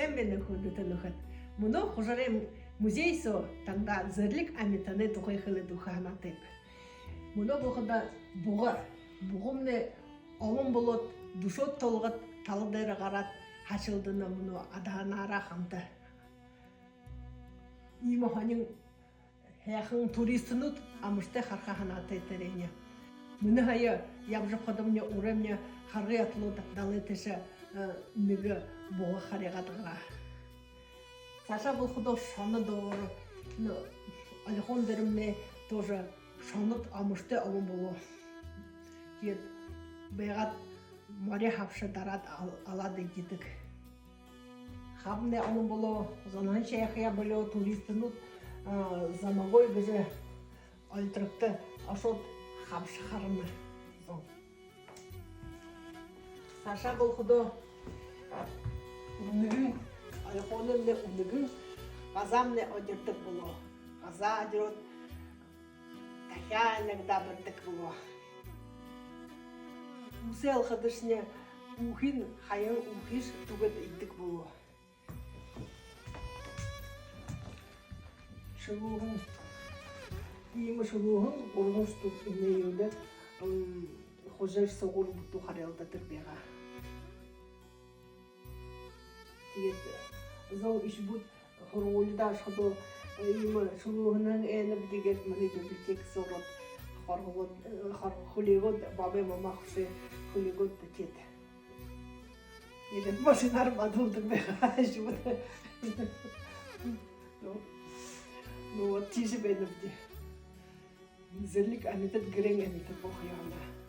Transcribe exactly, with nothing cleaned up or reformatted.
Сайн байна, хүндэтэ нүхэд. Мүнөө Хужарай музей соо танда зэрлиг амитанай тухай хэлэжэ үгэхэ һанаатайб. Мүнөө бүхэндэ буга, бугамнай олон болоод, дүшөөд толгод тала дээрэ гараад һашалдана мүнөө адаханаараа хамта. Иимэ һонин һайхан туристнууд амартай хараха һанаатай тэрэнээ. Мүнөө һая ябажа ябахадамни, урдамни харгы аталууд далай тээшэ, э, нэгэ буга харайгаад гараа. Саашаа болоходоо шоно доро, ну, Ольхон дээрэмнай тоже шонууд амартай олон болоо. Тиигээд байгаад мори хабша дараад ал-, алаад эдидэг. Хабамнай олон болоо, зоноһон шайхаяа болёо, туристнууд, а, Замагой гэжэ ольторогто ошоод хабша харана зон. Саашаа болоходоо үнэгэн, Ольхоноймнай үнэгэн газаамнай одирдог болоо. Газаа одироод, дахяа иногда баридаг болоо. Үсөө алхадашни үхын, хаяһан үхыш түгээд эдидэг болоо. Шэлүүһэн, иимэ шэлүүһэн гурбан штук энэ юундэ, м, Хужар сугуур бүтүү харайлдадаг байгаа. Тиигээд зон үхибүүд һургуулида ошоходоо, э, иимэ шэлүүһэнһээ айнабди гээд, манай библиотека соо ороод, хоргогоод, э, хор-, хүлеэгээд, баабай мамаа хүсөө хүлеэгээд, тиигээд. Ерээд машинаар бадуулдаг байгаа үхибүүд. Ну, ну вот, тиижэ байнабди. Зэрлиг амитад, гэрэй амитад болохо юм даа.